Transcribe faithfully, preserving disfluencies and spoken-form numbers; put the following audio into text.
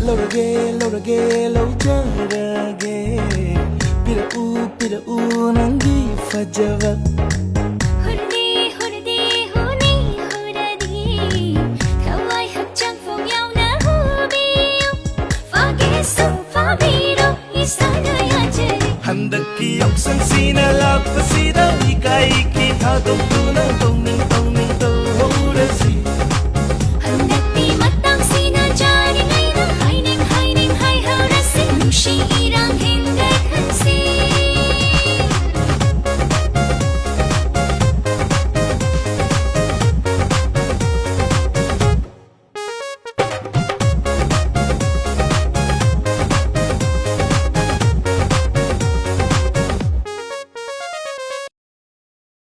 ꯂꯧꯔꯒꯦ, ꯂꯧꯔꯒꯦ, ꯂꯧꯖꯔꯒꯦ꯫ ꯄꯤꯔꯛꯎ, ꯄꯤꯔꯛꯎ, ꯅꯪꯒꯤ ꯐꯖꯕ꯫ ꯍꯨꯔꯗꯤ, ꯍꯨꯔꯗꯤ, ꯍꯨꯅꯤ, ꯍꯨꯔꯗꯤ꯫ ꯊꯋꯥꯏ ꯍꯛꯆꯥꯡ ꯐꯥꯎ ꯌꯥꯎꯅ ꯍꯨꯕꯤꯌꯨ꯫ ꯐꯥꯒꯦꯁꯨ ꯐꯥꯕꯤꯔꯣ, ꯏꯁꯥꯅ ꯌꯥꯖꯔꯦ꯫ ꯍꯟꯗꯛꯀꯤ ꯌꯥꯎꯁꯪꯁꯤꯅ ꯂꯥꯛꯄꯁꯤꯗ ꯏꯀꯥꯏ ꯏꯈꯤ ꯊꯥꯗꯣꯛꯇꯨꯅ ꯇꯧꯅ